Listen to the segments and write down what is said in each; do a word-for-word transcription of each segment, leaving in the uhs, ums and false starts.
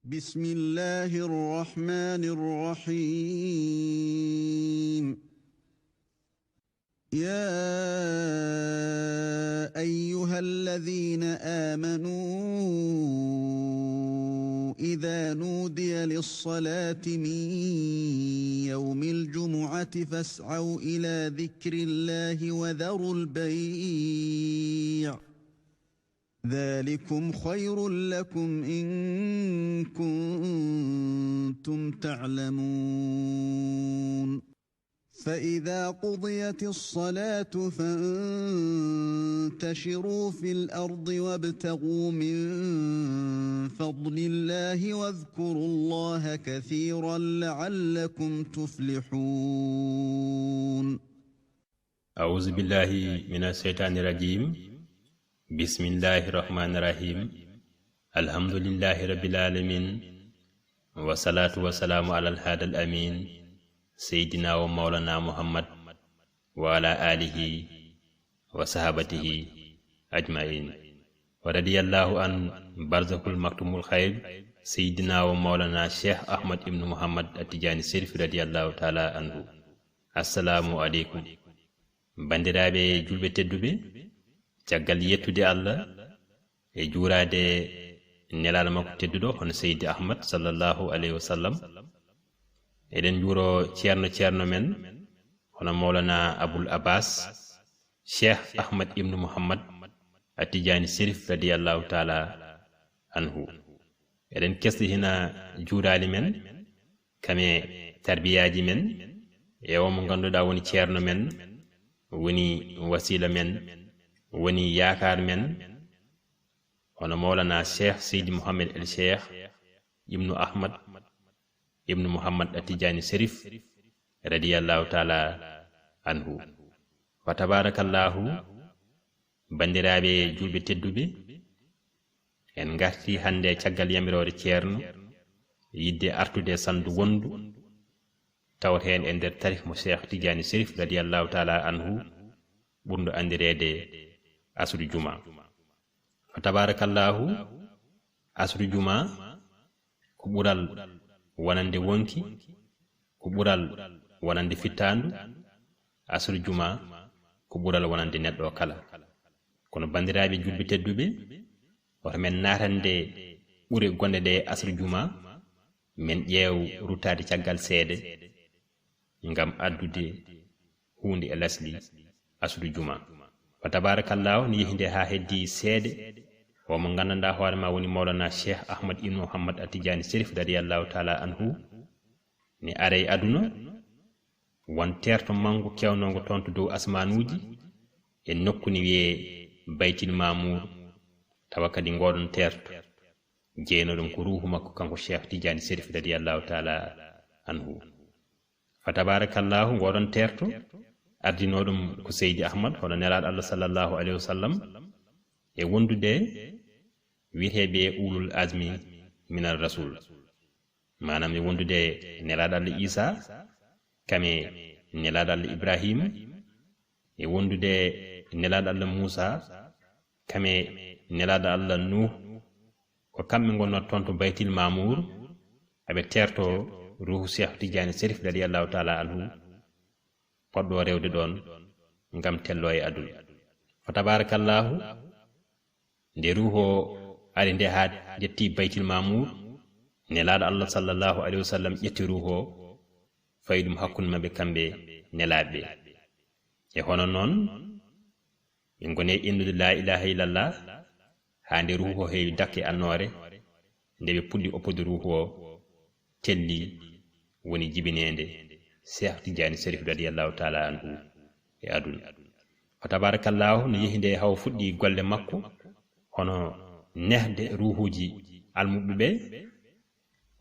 بسم الله الرحمن الرحيم. يا أيها الذين آمنوا إذا نودي للصلاة من يوم الجمعة فاسعوا إلى ذكر الله وذروا البيع، ذلكم خير لكم إن كنتم تعلمون. فإذا قضيت الصلاة فانتشروا في الأرض وابتغوا من فضل الله واذكروا الله كثيرا لعلكم تفلحون. أعوذ بالله من الشيطان الرجيم. بسم الله الرحمن الرحيم. الحمد لله رب العالمين. والصلاة والسلام على الهادي الأمين سيدنا ومولانا محمد وعلى آله وصحابته أجمعين. ورضي الله عن برزخ المكتوم الخير سيدنا ومولانا الشيخ أحمد بن محمد التجاني الشريف رضي الله تعالى عنه. Assalamu aleykum. Banndiraaɓe juulɓe tedduɓe, caggal yettude Allah e juuraade nelaaɗo makko tedduɗo hono Seydi Ahmad sallallahu alayhi wa sallam, eɗen njuuro ceerno ceerno men hono Mawlana Abul Abbas Cheikh Ahmad ibnu Muhammad Attijaani Serif radiyallahu taala anhu. Eɗen kesɗitina juuɗaali men kame tarbiyaaji men e o mo ngannduɗaa woni ceerno men, woni wasiila men, woni yaakaar men, hono Mawlana Cheikh Seydi Mouhamed El Cheikh ibnu Ahmad ibnu Mouhammad Attijaani Serif radiyallahu taala anhu. Fa tabarakallahu, banndiraaɓe juulɓe tedduɓe, en ngarti hannde caggal yamiroore ceerno, yidde artude sanndu wonndu tawten e nder tarih mo Cheikh Tidiane Serif radiyallahu taala anhu, ɓurndu anndireede Asru Juma. Fa tabarakallahu, Asru Juma ko ɓural wonande wonki, ko ɓural wonande fittaandu, Asru Juma ko ɓural wonande neɗɗo kala. Kono banndiraaɓe juulɓe tedduɓe, wota men naatande ɓure gonɗe ɗe Asru Juma, men ƴeew ruttaade caggal seeɗa ngam addude huunde e lasli Asru Juma. Fa tabarakallahu, ne yehi nde haa heddi seeɗa, o mo nganndanɗaa hoore ma woni Mawlana Cheikh Ahmad ibnu Muhammad Attijaani Serif radiyallahu taala anhu, ne ara e aduna, won teerto manngo kewnongo toon to dow asmaanuuji, e nokku ne wiyee Baytil Maamuur, tawa kadi ngooɗon teerto jeynoɗon ko ruuhu makko kanko Cheikh Tidiane Serif radiyallahu taala anhu. Fa tabarakallahu, ngooɗon teerto ardinooɗum ko Seydi Ahmad, hono Nelaaɗo Allah sallallahu alayhi wa sallam, e wondude wiyeteeɓe ulul azmi minal rasul, maanaam e wondude Nelaaɗo Allah Isa, kame Nelaaɗo Allah Ibrahima, e wondude Nelaaɗo Allah Muusa, kame Nelaaɗo Allah Nuh. Ko kamɓe ngonnoo toon to Baytil Maamuur, aɓe teerto ruuhu Cheikh Tidiane Serif radiyallahu taala anhu, poɗɗo rewde ɗoon ngam tello e aduna. Fa tabarakallahu, nde ruuhu o ari nde haa ƴetti Baytil Maamuur, Nelaaɗo Allah sallallahu alayhi wa sallam ƴetti ruuhu o, fayi ɗum hakkunde maɓɓe kamɓe nelaaɓe ɓe. E hono noon, ɓe ngoni e inndude laa ilaaha illallah, haa nde ruuhu o heewi dakke annoore, nde ɓe puɗɗi oppude ruuhu o, telli woni jibineende Cheikh Tidiane Serif radiyallahu taala anhu e aduna. Fa tabarakallahu, no yehi nde hawa fuɗɗi golle makko, hono nehde ruuhuuji almuɓɓe ɓe,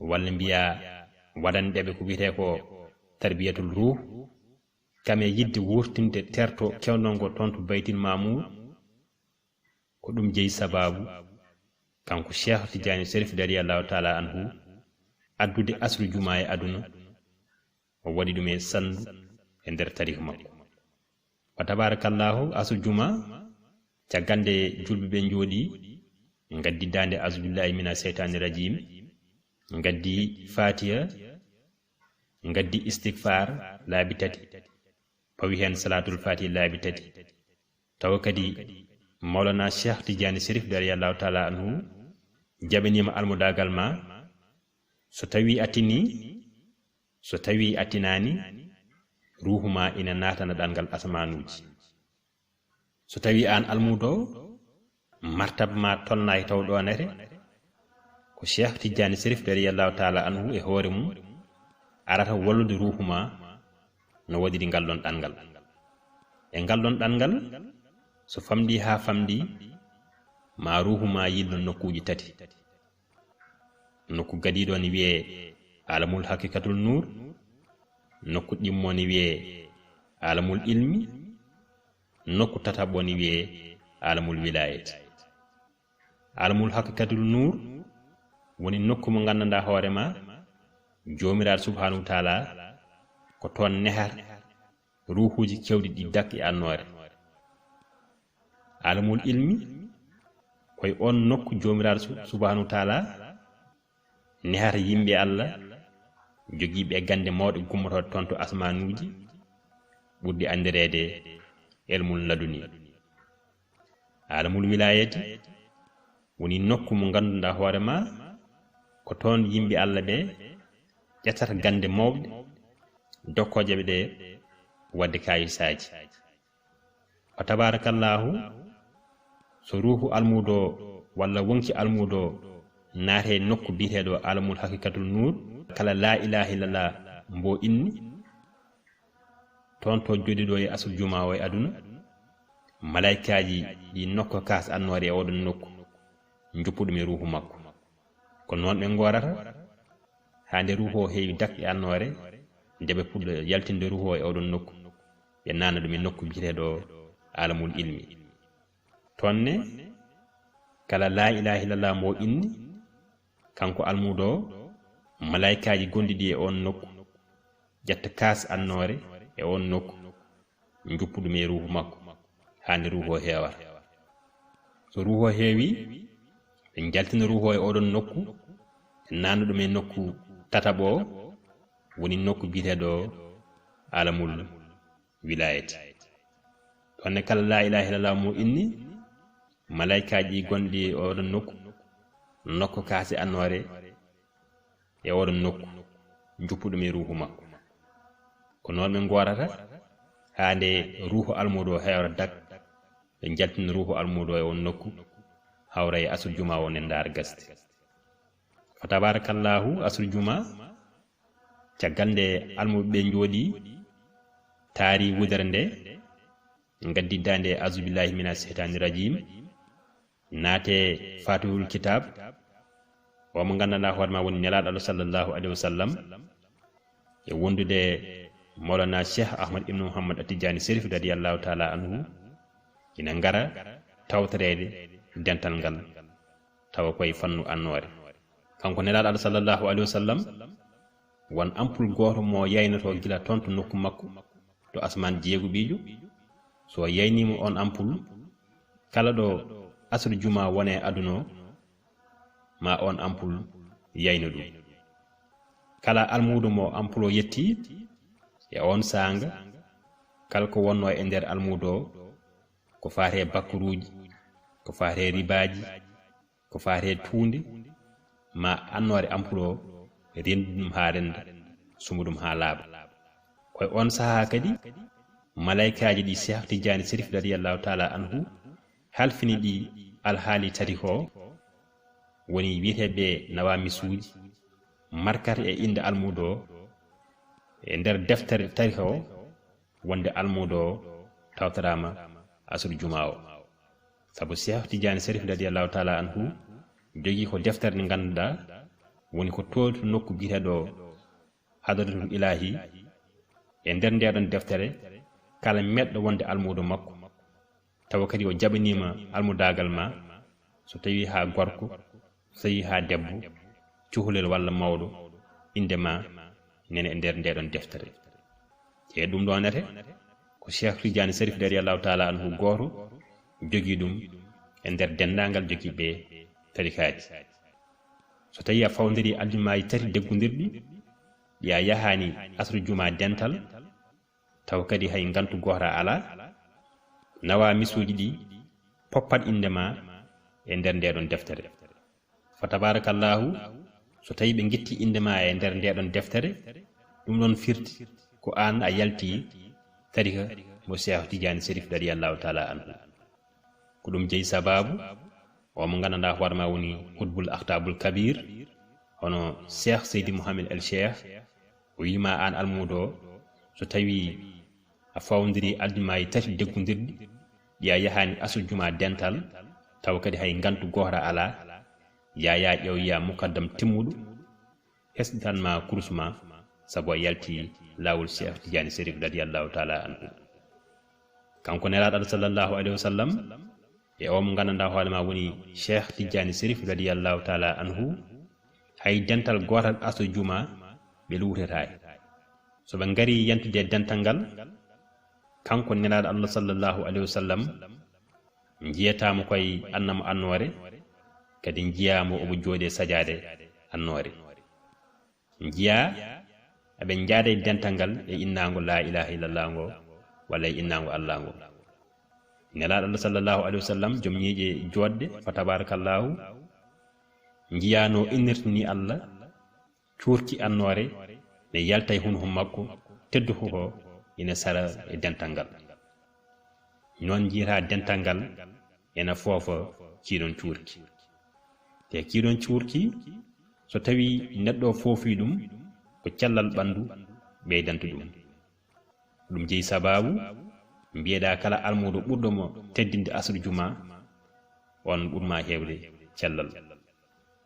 walla mbiya waɗande ɓe ko wiyetee ko tarbiyatul ruuh, kame yidde wurtinde teerto kewnongo toon to Baytil Maamuur. Ko ɗum jeyi sabaabu kanko Cheikh Tidiane Serif radiyallahu taala anhu addude Asru Juma e aduna, o waɗi ɗum e sanndu e nder tariihu makko. Wa tabarakallahu, Asru Juma, caggal nde juulɓe ɓe njooɗi, ngaddi daande, "Auzubillahi mina seytaani rajim", Ngaddi Fatiha, ngaddi istigfar laabi tati, pawi heen salaatul Fatiha laabi tati. Tawa kadi Mawlana Cheikh Tidiane Chérif, radiyallahu taala anhu, jaɓaniima almudaagal ma. So tawii a tinii, so tawii a tinaani, ruuhu ma ina naatana ɗanngal asmaanuuji. So tawii aan almuudo, martaba ma tolnaaki taw ɗoonete, ko Cheikh Tidiane Chérif, radiyallahu taala anhu, e hoore mum arata wallude ruuhu ma no waɗiri ngal ɗon ɗanngal. E ngal ɗon ɗanngal, so famɗi haa famɗi, ma ruuhu ma yilno nokkuuji tati. Nokku gadiiɗo ne wiyee Alamul Haqiqatul Nuur, nokku ɗimmo ne wiyee Alamul Ilmi, nokku tataɓo ne wiyee Alamul Wilayati. Alamul Haqiqatul Nuur woni nokku mo nganndanɗaa hoore ma, Joomiraaɗo Subhaanahu wa Taala ko toon nehata ruuhuuji keewɗi ɗi dak e annoore. Alamul Ilmi, koye oon nokku Joomiraaɗo Su-, Subhaanahu wa Taala nehata yimɓe Allah jogiiɓe gannde mawɗe gummotooɗe toon to asmaanuuji, ɓurɗi anndireede Ilmul Laduni. Alamul Wilayati woni nokku mo ngannduɗaa hoore ma, ko toon yimɓe Allah ɓe ƴettata gannde mawɗe, dokkooje ɓe ɗe waɗde kaayisaaji. Fa tabaarakallaahu, so ruuhu almuudo walla wonki almuudo naate nokku biyeteeɗo Alamul Haqiqatul Nuur, kala laa ilaaha illallah mbo inni, toon to jooɗiiɗo e asru juma o e aduna, malaykaaji ɗi nokka kaas annoore e oɗon nokku, njuppu ɗum e ruuhu makko. Ko noon ɓe ngoorata, haa nde ruuhu o heewi dak e annoore, nde ɓe puɗɗo yaltinde ruuhu o e oɗon nokku, ɓe naatna ɗum e nokku biyeteeɗo Alamul Ilmi. Toon ne, kala laa ilaaha illallah mbo inni, kanko almuudo o, malaykaaji gonɗi ɗi e oon nokku, ƴetta kaas annoore e oon nokku, njuppu ɗum e ruuhu makko, haa nde ruuhu o heewata. So ruuhu o heewi, ɓe njaltina ruuhu o e oɗon nokku, ɓe naatna ɗum e nokku tataɓo o, woni nokku biyeteeɗo Alamul Wilayati. Toon ne kala laa ilaaha illallah mo inni, malaykaaji gonɗi e oɗon nokku, nokka kaas annoore e oɗon nokku, njuppu ɗum e ruuhu makko. Ko noon ɓe ngoorata, haa nde ruuhu almuudo o heewata dak, ɓe njaltina ruuhu almuudo o e oon nokku, hawra e asru juma o nden ndaara gasde. Fa tabaarakallaahu, asru juma, caggal nde almuuɓe ɓe njooɗi, taari wudere nde, ngaddi daande, "Auzubillahi mina seytaani rajim", naate Fatihul Kitab, o mo nganndanɗaa hoore ma woni Nelaaɗo Allah sallallahu alayhi wa sallam, e wondude Mawlana Cheikh Ahmad ibn Muhammad At-Tijani Serif radiyallahu taala anhu, ina ngara tawtoreede dental ngal, tawa koye fannu annoore. Kanko Nelaaɗo Allah sallallahu alayhi wa sallam, won ampul gooto mo yaynoto gila toon to nokku makko, to asmaan jeeguɓiijo. So o yayniima oon ampul, kala ɗo asru juma wone aduna o, ma oon ampul yayno ɗum. Kala almuudo mo ampul o yetti e oon saanga, kala ko wonno e nder almuudo o, ko faate bakkaruuji, ko faate ribaaji, ko faate tuunde, ma annoore ampul o, rendu ɗum haa renda, sumu ɗum haa laaɓa. Koye oon sahaa kadi, malaykaaji ɗi Cheikh Tidiane Serif radiyallahu taala anhu halfini ɗi alhaali tariha o, woni wiyeteeɓe nawamisuuji, markata e innde almuudo o, e nder deftere tariha o, wonde almuudo o tawtoraama asru juma o. Sabu Cheikh Tidiane Serif radiyallahu taala anhu jogii ko deftere nde ngannduɗaa woni ko tolto nokku biyeteeɗo Hadratul Ilahi. E nder ndeɗon deftere, kala meɗɗo wonde almuudo makko, tawa kadi o jaɓaniima almudaagal ma, so tawii haa gorko, so tawii haa debbo, cukalel walla mawɗo, innde ma nene e nder ndeɗon deftere. E ɗum ɗo nete, ko Cheikh Tidiane Serif radiyallahu taala anhu gooto jogii ɗum e nder denndaangal jogiiɓe tarikaaji. So tawii a fawondirii aljumaaji tati deggundirɗi, ɗi a yahaani asru juma dental, taw kadi hay ngantu goota alaa, nawa misuuji ɗi, poppat innde ma e nder ndeɗon deftere. Fa tabarakallahu, so tawii ɓe ngetti innde ma e nder ndeɗon deftere, ɗum ɗon firti ko aan a yalti tariika mo Cheikh Tidiane Chérif radiyallahu taala anhu. Ko ɗum jeyi sababu o mo nganndanɗaa hoore ma woni Qutbul Aqtabul Kabir, hono Cheikh Seydi Mouhamed El Cheikh. O wiima aan almuudo o, so tawii a fawondirii aljumaaji tati deggundirɗi, ɗi a yahaani asru juma dental, taw kadi hay ngantu goota alaa, yaayaa ƴeewoyaa mukaddam timmuɗo, hesɗitan ma kurus ma, sabu a yalti laawol Cheikh Tidiane Chérif radiyallahu taala anhu. Kanko Nelaaɗo Allah sallallahu alayhi wa sallam, e o mo nganndanɗaa hoore ma woni Cheikh Tidiane Chérif radiyallahu taala anhu, hay dental gootal asru juma ɓe luutetaake. So ɓe ngarii yantude dental ngal, kanko Nelaaɗo Allah sallallahu alayhi wa sallam, njiyataa mo koye annamo annoore, kadi njiyaa mo omo jooɗii e sajaade annoore. Njiyaa eɓe njaada e dental ngal e innaango laa ilaaha illallah ngo, walla e innaango Allah ngo. Nelaaɗo Allah sallallahu alayhi wa sallam, joom ñiiƴe jooɗɗe, fa tabarakallahu, njiyaano innirta ni Allah, cuurki annoore ne yalta e hunuko makko, tedduko ko ina sara e dental ngal. Noon njiyataa dental ngal ena foofa kii ɗoon cuurki. Te kii ɗoon cuurki, so tawii neɗɗo o foofii ɗum, ko cellal ɓanndu ɓeydanta ɗum. Ɗum jeyi sababu mbiyeɗaa kala almuudo ɓurɗo mo teddinde asru juma, on ɓur ma heewde cellal.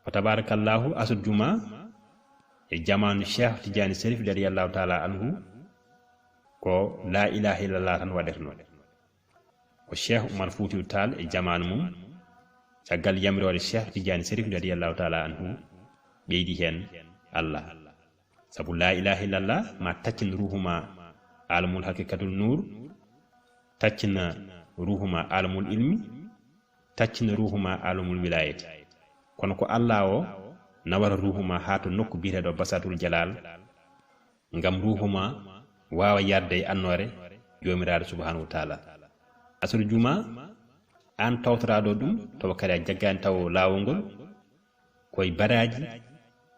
Fa tabarakallahu, asru juma e jamaanu Cheikh Tidiane Chérif radiyallahu taala anhu, ko laa ilaaha illallah tan waɗetnoo. Ko Cheikh Oumar Foutiyou Tall e jamaanu mum, caggal yamiroore Cheikh Tidiane Chérif radiyallahu taala anhu, ɓeydi heen Allah. Sabu laa ilaaha illallah ma taccin ruuhu ma alamul haqiqatul nuur, taccina ruuhu ma alamul ilmi, taccina ruuhu ma alamul wilayati. Kono ko Allah o nawata ruuhu ma haa to nokku biyeteeɗo Basatul Jalal, ngam ruuhu ma waawa yarde e annoore Joomiraaɗo subhanahu wa taala. Asru juma, aan tawtoraaɗo ɗum, tawa kadi a jaggaani taw laawol ngol, koye baraaji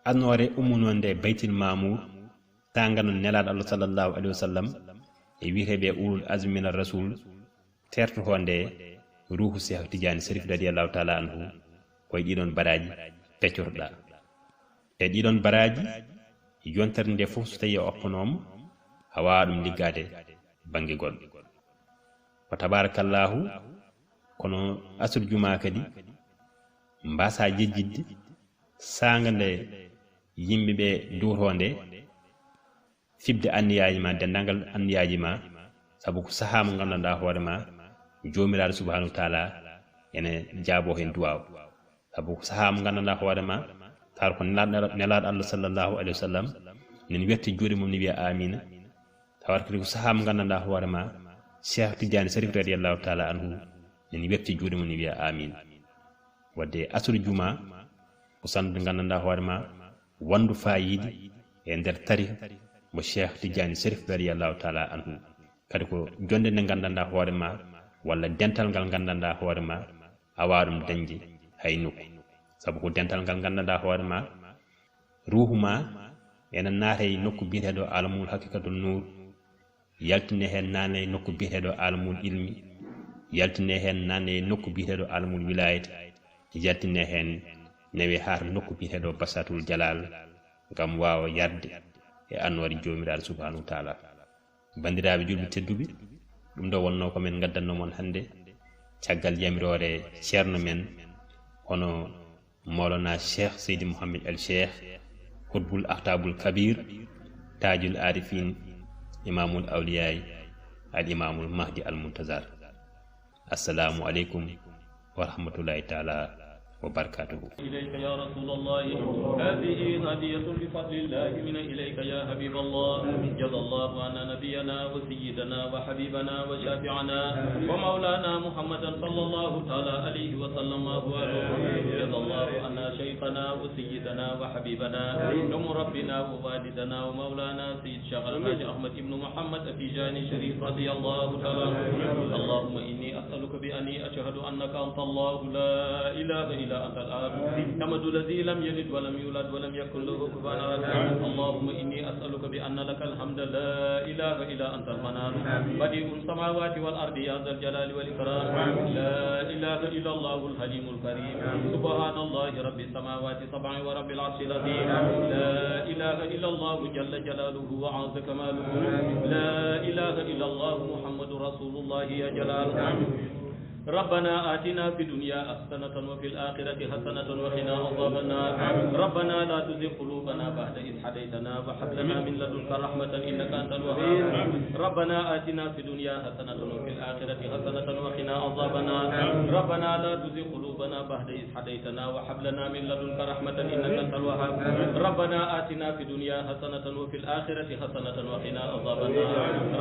annoore ummunoo nde Baytil Maamuur, taanga noon Nelaaɗo Allah sallallahu alayhi wa sallam e wiyeteeɓe ulul azmi mina rasul, teertotoo nde ruuhu Cheikh Tidiane Chérif radiyallahu taala anhu, koye ɗiɗoon baraaji peccortoɗaa. E ɗiɗoon baraaji, yontere nde fof so tawii a oppanooma, a waawaa ɗum liggaade bannge goɗɗo. Fa tabarakallahu, kono asru juma kadi, mbaasaa jejjitde saanga nde yimɓe ɓe duwotoo nde, fiɓde anniyaaji ma, denndaangal anniyaaji ma, sabu ko sahaa mo nganndanɗaa hoore ma, Joomiraaɗo subhanahu wa taala ene jaaboo heen duwaaw. Sabu ko sahaa mo nganndanɗaa hoore ma, tawata ko Nelaaɗo, Nelaaɗo Allah sallallahu alayhi wa sallam, nene wetti juuɗe mum ne wiya amiina. Tawata kadi ko sahaa mo nganndanɗaa hoore ma, Cheikh Tidiane Chérif radiyallahu taala anhu, nene wetti juuɗe mum ne wiya amiina. Wadde asru juma ko sannude nganndanɗaa hoore ma, wonndu faayiida e nder tariika mo Cheikh Tidiane Chérif radiyallahu taala anhu. Kadi ko jonnde nde nganndanɗaa hoore ma, walla dental ngal nganndanɗaa hoore ma, a waawaa ɗum dañde hay nokku. Sabu ko dental ngal nganndanɗaa hoore ma, ruuhu ma ena naata e nokku biyeteeɗo alamul haqiqatul nuur, yaltine heen naane e nokku biyeteeɗo alamul ilmi, yaltine heen naane e nokku biyeteeɗo alamul wilayat, yaltine heen newe haa to nokku biyeteeɗo Basatul Jalal, ngam waawa yarde e annoore Joomiraaɗo subhanahu wa taala. Banndiraaɓe julɓe tedduɓe, ɗum ɗo wonnoo ko men ngaddanno mon hannde, caggal yamiroore ceerno men, hono Mawlana Cheikh Seydi Mouhamed El Cheikh, Qutbul Aqtabul Kabir, Tajul Arifin, Imamul Awliyaay, Al Imamul Mahdi Al Muntazar. Assalaamu aleykum wa rahmatullahi taala وبركاته. إليك يا رسول الله، هذه هدية بفضل الله من إليك يا حبيب الله. جزى الله عنا نبينا وسيدنا وحبيبنا وشافعنا ومولانا محمدا صلى الله تعالى عليه وسلم وهو أهله. جزى الله عنا شيخنا وسيدنا وحبيبنا ومربنا ووالدنا ومولانا سيد الشيخ الحاج أحمد بن محمد التيجاني الشريف رضي الله تعالى عنه. اللهم إني أسألك بأني أشهد أنك أنت الله لا إله إلا أنت الأحد الصمد الذي لم يلد ولم يولد ولم يكن له كفوا أحد. اللهم إني أسألك بأن لك الحمد لا إله إلا أنت المنان بديع السماوات والأرض يا ذا الجلال والإكرام. لا إله إلا الله الحليم الكريم. سبحان الله رب السماوات السبع ورب العرش العظيم. لا إله إلا الله جل جلاله وعز كماله. لا إله إلا الله محمد رسول الله يا جلال. ربنا آتنا في الدنيا حسنة وفي الآخرة حسنة وقنا عذاب النار. ربنا لا تزغ قلوبنا بعد إذ هديتنا وهب لنا من لدنك رحمة إنك أنت الوهاب. ربنا آتنا في الدنيا حسنة وفي الآخرة حسنة وقنا عذاب النار. ربنا لا تزغ قلوبنا بعد إذ هديتنا وهب لنا من لدنك رحمة إنك أنت الوهاب. ربنا آتنا في الدنيا حسنة وفي الآخرة حسنة وقنا عذاب النار.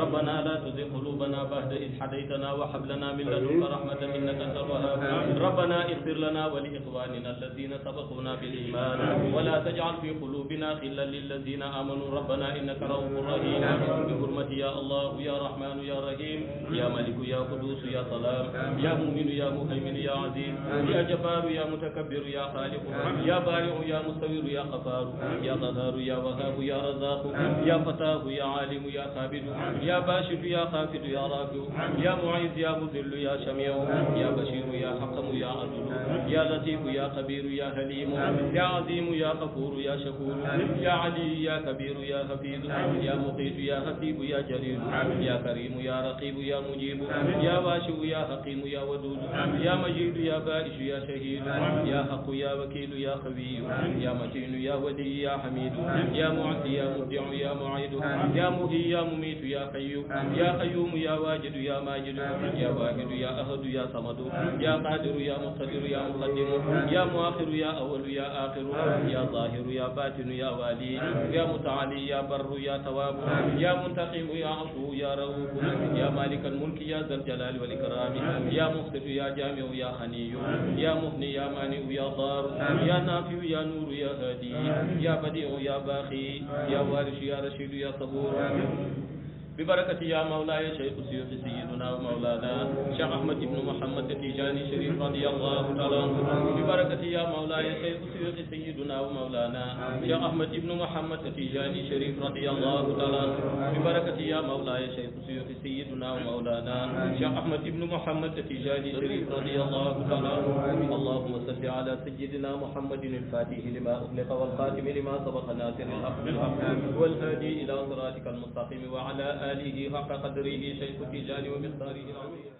ربنا لا تزغ قلوبنا بعد إذ هديتنا وهب لنا من لدنك رحمة إنك أنت الوهاب. ربنا اغفر لنا ولإخواننا الذين سبقونا بالإيمان ولا تجعل في قلوبنا غلا للذين آمنوا ربنا إنك رؤوف رحيم. بحرمة يا الله يا رحمن يا رحيم، يا ملك يا قدوس يا سلام، يا مؤمن يا مهيمن يا عزيز، يا جبار يا متكبر يا خالق، يا بارئ يا مصور يا غفار، يا قهار يا وهاب يا رزاق، يا فتاه يا عالم يا قابض، يا باسط يا خافض يا رافع، يا معز يا مذل يا سميع، يا بصير يا حكم يا عدل، يا لطيف يا خبير يا حليم، يا عظيم يا غفور يا شكور، يا علي يا كبير يا حفيظ، يا مقيت يا حسيب يا جليل، يا كريم يا رقيب يا مجيب، يا واسع يا حكيم يا ودود، يا مجيد يا بائس يا شهيد، يا حق يا وكيل يا قوي، يا متين يا ولي يا حميد، يا معطي يا مبدع يا معيد، يا محيي يا مميت يا حي، يا قيوم يا واجد يا ماجد، يا واحد يا أحد يا صمد، يا قادر يا مقتدر يا مقدم، يا مؤخر يا أول يا آخر، يا ظاهر يا باطن يا والي، يا متعالي يا بر يا تواب، يا منتقم يا عفو يا رؤوف، يا مالك الملك يا ذا الجلال والإكرام، يا مقسط يا جامع يا غني، يا مغني يا مانع يا ضار، يا نافع يا نور يا هادي، يا بديع يا باقي، يا وارث يا رشيد يا صبور. ببركة يا مولاي شيخ الشيوخ سيدنا ومولانا شيخ أحمد بن محمد التيجاني الشريف رضي الله تعالى عنه. ببركة يا مولاي شيخ الشيوخ سيدنا ومولانا شيخ أحمد بن محمد التيجاني الشريف رضي الله تعالى عنه. ببركة يا مولاي شيخ الشيوخ سيدنا ومولانا شيخ أحمد بن محمد التيجاني الشريف رضي الله تعالى عنه. اللهم صل على سيدنا محمد الفاتح لما أغلق والخاتم لما سبق ناصر الحق بالحق والهادي إلى صراطك المستقيم وعلى آله حق قدره شيخ التيجاني ومقداره العظيم.